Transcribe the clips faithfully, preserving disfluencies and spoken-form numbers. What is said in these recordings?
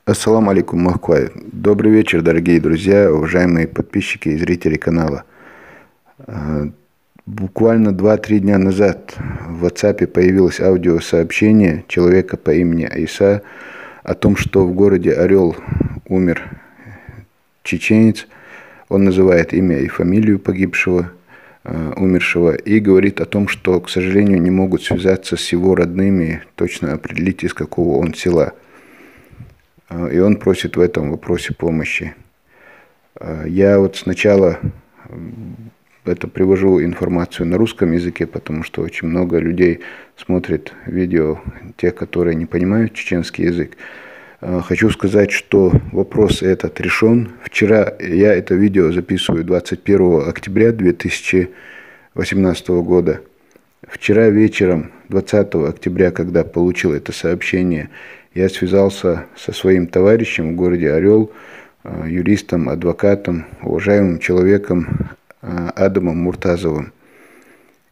Ассаламу алейкум, махкуай. Добрый вечер, дорогие друзья, уважаемые подписчики и зрители канала. Э, Буквально два-три дня назад в WhatsApp появилось аудиосообщение человека по имени Иса о том, что в городе Орел умер чеченец. Он называет имя и фамилию погибшего, э, умершего, и говорит о том, что, к сожалению, не могут связаться с его родными, точно определить, из какого он села. Э, И он просит в этом вопросе помощи. Э, Я вот сначала м, это привожу информацию на русском языке, потому что очень много людей смотрит видео, тех, которые не понимают чеченский язык. Э, Хочу сказать, что вопрос этот решен. Вчера я это видео записываю двадцать первого октября две тысячи восемнадцатого года. Вчера вечером, двадцатого октября, когда получил это сообщение, я связался со своим товарищем в городе Орел, э, юристом, адвокатом, уважаемым человеком э, Адамом Муртазовым.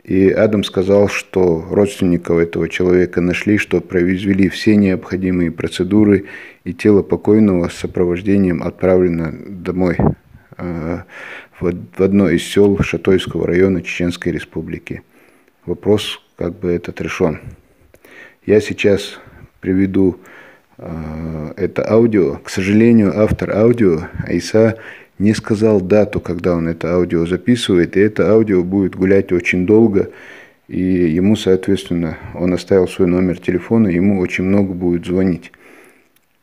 И Адам сказал, что родственников этого человека нашли, что произвели все необходимые процедуры, и тело покойного с сопровождением отправлено домой, э, в од- в одно из сел Шатойского района Чеченской Республики. Вопрос как бы этот решен. Я сейчас приведу э, это аудио. К сожалению, автор аудио, Айса, не сказал дату, когда он это аудио записывает, и это аудио будет гулять очень долго, и ему, соответственно, он оставил свой номер телефона, ему очень много будет звонить.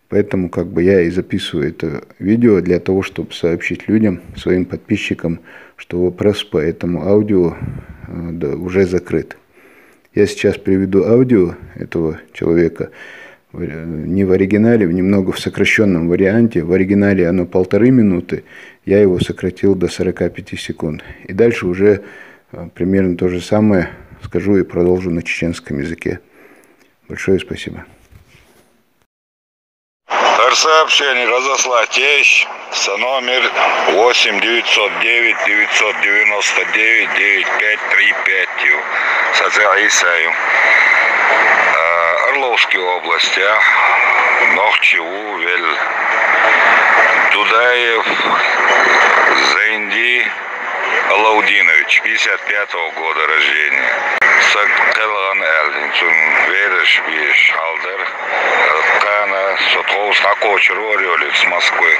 Поэтому как бы я и записываю это видео для того, чтобы сообщить людям, своим подписчикам, что вопрос по этому аудио э, да, уже закрыт. Я сейчас приведу аудио этого человека в- не в оригинале, немного в сокращенном варианте. В оригинале оно полторы минуты, я его сократил до сорока пяти секунд. И дальше уже э, примерно то же самое скажу и продолжу на чеченском языке. Большое спасибо. Сообщение разослать есть со номер восемь девятьсот девять девятьсот девяносто девять девять пять три пять. Сазе Исаю. Орловская область, а? Нохчи Увель. Дудаев Зенди Алаудинович, пятьдесят пятого года рождения. Саг Калган Элвин, цун вераш биш халдар. Кана сотхоус такочер орёлит с Москвы.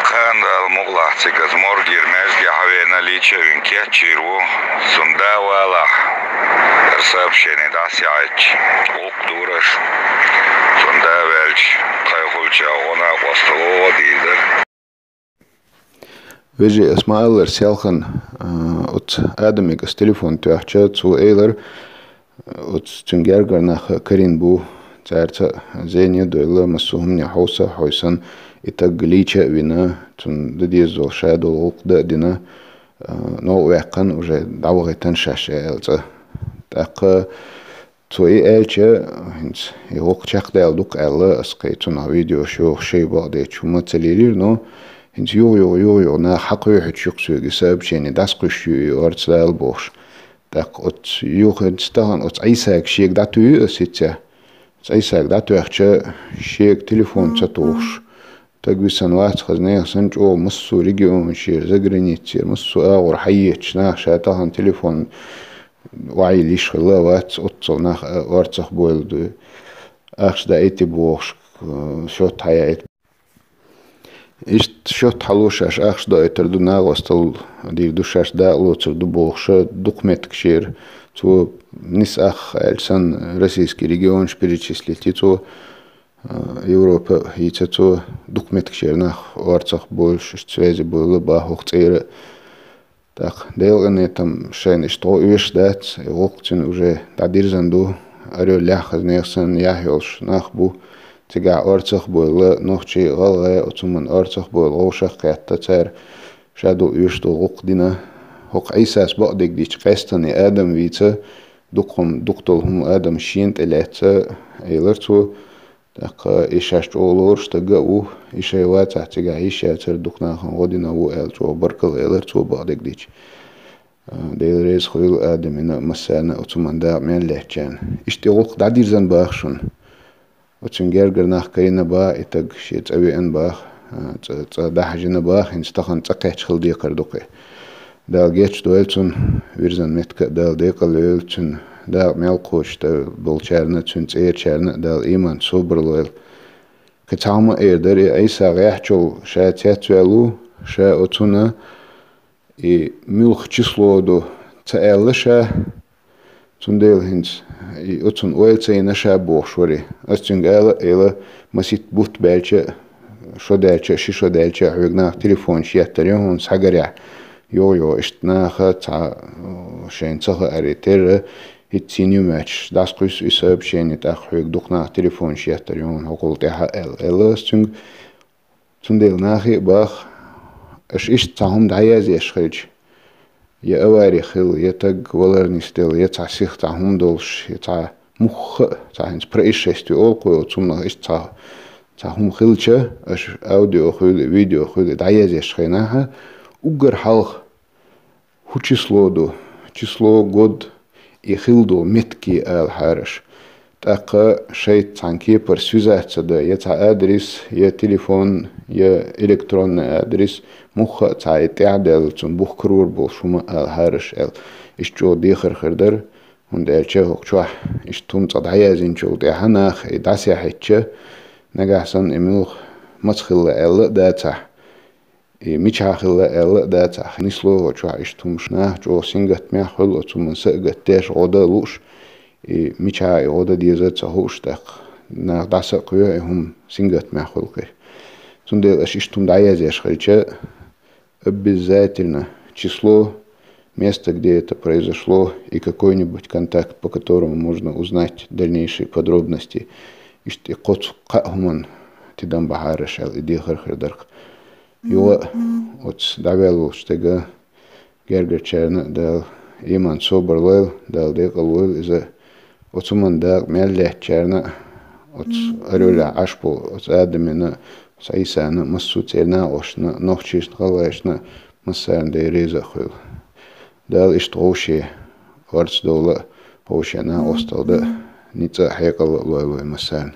Кан ал муглах цигаз моргир межге хавена лича вин кечиру. Сунда вала сообщение дасяч. Ок дураш. Сунда велч. Тайхулча она костоло дидер. Вежи асмааллар сялхан оц адамик ас телефон тюахча цу эйлар оц цунгергар нах карин бу царца зене дойла масухумне хауса хойсан итаг лича вина цун дадезол шадол гукда дина но вякан уже давгайтан шаш элца. Так цу и элча хинц и гук чакдал дук элла аскай цуна видео шух шей баде чума целилир но хинц юг юг юг юг на хакуй хачук суги сообщение дас куш ю орцдал бош. Так от юхинц тахан от айсак шек дату аситя. Айсак дату ахча шек телефон цатуш. Так висан вац хазнех сан чо массу регион шир за границер массу агур хайеч нах ша тахан телефон вай лиш хла вац отцол нах орцах бойлду. Ахш да эти бохш шот хаяет. Ишт шот халуш аш ахш да этер ду нагостал дир душаш да лоцер ду бохша документ кшир. Цу нис ах эльсан российский регион перечислить цу Европа и цу документ кшир нах орцах больше связи было бахох цера. Так, делгане там шен ишто уеш дац, гукцин уже дадирзан ду, арё лях хазнех сан яхёлш нах бу, цига орцах буйла, нохчи галгая оцуман орцах буйла гошах кятта цар шаду уеш ду гук дина. Хок айсас бакдик дич кастани адам вица, дукхум дуктол хум адам шин телеца, эйлар цу, Так ишаш чолор штага у, ишай ваца цига иша цер дукнахан година у эл чо баркал элар цо бакдик дич. Дейл рез хуйл адамина массана оцуман да мен лячан. Ишти гук дадирзан бахшун. Оцун гергара нах карийна баха, и таг шен цӀа веана баха, а, цӀа, цӀа дӀахьажийна баха, хӀинца тахан цӀа кхаьчча хила декхар ду-кх. Дала гечдойла цунна, вирзина меттиге а Дала декъала йойла цуьнан, дакъа мел кхочуш тӀа болчарна а, цуьнан цӀерачарна а Дала иман, собар лойла. Кхин цхьа хӀума а эр дара, и Ӏийса гӀеххьачул ша цецваьлла ву, ша оцунна и муьлха число ду ца аьлла ша, цундела хӀинца и оцунна ойла ца йина ша бохуш вара и. Ас цуьнга ала а элира, масийтта бутт баьлча а, шо даьлча а, ши шо даьлча а хьоьга наха телефонаш еттар ю хьуна схьагарехь. Юха-юха иштта наха цхьа, э, шайна ца хаарий терра, хӀинца сийна ю моьттуш, дӀасакхуьссу и сообщени, тӀаккха хьоьга дукха наха телефонаш еттар ю хьуна хӀокхул тӀаьхьа аьлла, аьлла ас цуьнга. Цундела нахе а баха, аша иштта цхьа хӀума дӀаязъеш хилча, я авари хилла, я таг валар нисделла, я цхьа сиха цхьа хӀума долуш, я цхьа мухха а, цхьа хӀинца происшествие олу-кх вай оцу хӀуманах, иштта цхьа, цхьа хӀума хилча, аша аудио хуьлий, видео хуьлий дӀаязъеш хилча, уггар хьалха хӀун число ду, число, год, и хилла долу меттиг ала хьара аша. ТӀаккха шайца цхьана кепара связаться дан, я цхьа адрес, я телефон, я электронный адрес, мухха а цхьа и тӀаьхьадаьлла цунна бух карор болуш хӀума ала хьара аша аьлла. Иштта чӀогӀа дехар хир дара, хӀунда аьлча хӀокху чохь иштта хӀума цкъа дӀаяздинчул тӀаьхьа наха и дӀасахьаьжча, нагахь санна и муьлха, маца хилла аьлла а дацахь, и мичахь хилла аьлла а дацахь, нисло хӀокху чохь иштта хӀумаш, наха чӀогӀа сингаттамехь хуьлу оцу хӀуманна са а гатдеш, гӀо дан а лууш, и мичахь и гӀо дан деза а ца хууш тӀаккха. Наха дӀаса а кхоьхьу и хӀума, сингаттамехь хуьлу-кх и. Цундела аша иштта хӀума дӀаязъеш хилча, обязательно число, место, где это произошло, и какой-нибудь контакт, по которому можно узнать дальнейшие подробности. Иштта и кхо-цкъа а хӀуманна тидам бахьара аша аьлла, и дехар хир дара-кх. Юха а оцу дӀаваьлла волчу стеган гергарчарна а Дала иман, собар лойла, Дала декъала войла иза. Оцу хӀуманна дакъа мел лаьттачарна а, оцу орёлехь Ӏаш болу оцу Адамна а, оцу Ӏийсана а, массо а церан накъосташна а, нохчашна, гӀалгӀашна а, массарна Дела реза а хуьлда. Дала иштта вовшийн орца довла а, вовшийн накъосталла дан а, ницкъ а, хьекъал а лойла вайн массарна.